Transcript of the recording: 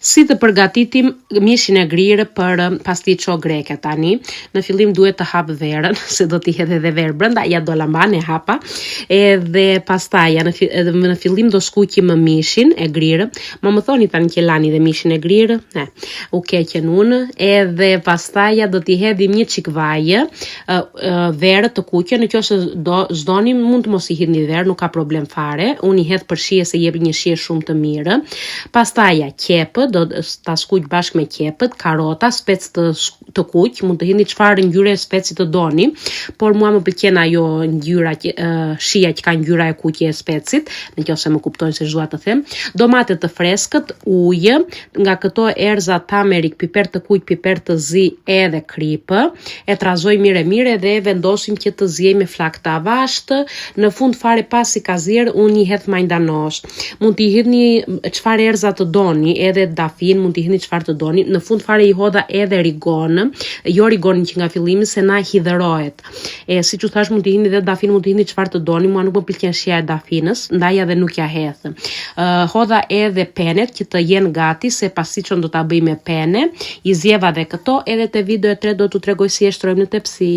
Si të përgatitim mishin e grirë për pastiço greke tani. Në fillim duhet të hap verën, se do t'i hedh edhe verë brenda, ja do lamban e hapa. Edhe pastaj ja në, fi, edhe në fillim do skuqim mishin e grirë. Ma më thoni tani që lani dhe mishin e grirë? Ne, u keqen unë. Edhe pastaj ja do t'i hedhim një çik vaj, verë të kuqe, në qoftë se do s'doni mund të mos i hidhni verë, nuk ka problem fare. Unë i hedh për shije se jep një shije shumë të mirë. Pastaj ja qepë, do ta skuq bashkë me qepët, karota, spec të të kuq, mund të hidhni çfarë ngjyre speci të doni, por mua më pëlqen ajo ngjyra që uh, shija që ka ngjyra e kuqe e specit, në qoftë se më kuptojnë se ç'dua të them. Domate të freskët, ujë, nga këto erëza turmeric, piper të kuq, piper të zi edhe kripë. E trazoj mirë e mirë dhe e vendosim që të ziejë me flakë të avashtë. Në fund fare pasi ka zier, unë i hedh majdanoz. Mund t'i hidhni çfarë erëza të doni, edhe dafin, mund t'i hidhni çfarë të doni. Në fund fare i hodha edhe rigon, jo rigonin që nga fillimi se na hidhërohet. E siç u thash mund t'i hidhni dhe dafin, mund t'i hidhni çfarë të doni, mua nuk më pëlqen shija e dafinës, ndaj edhe nuk ja hedh. Uh, hodha edhe penet që të jenë gati se pastiçon do ta bëj me pene. I zjeva dhe këto, edhe te video e tretë do t'u tregoj si e shtrojmë në tepsi.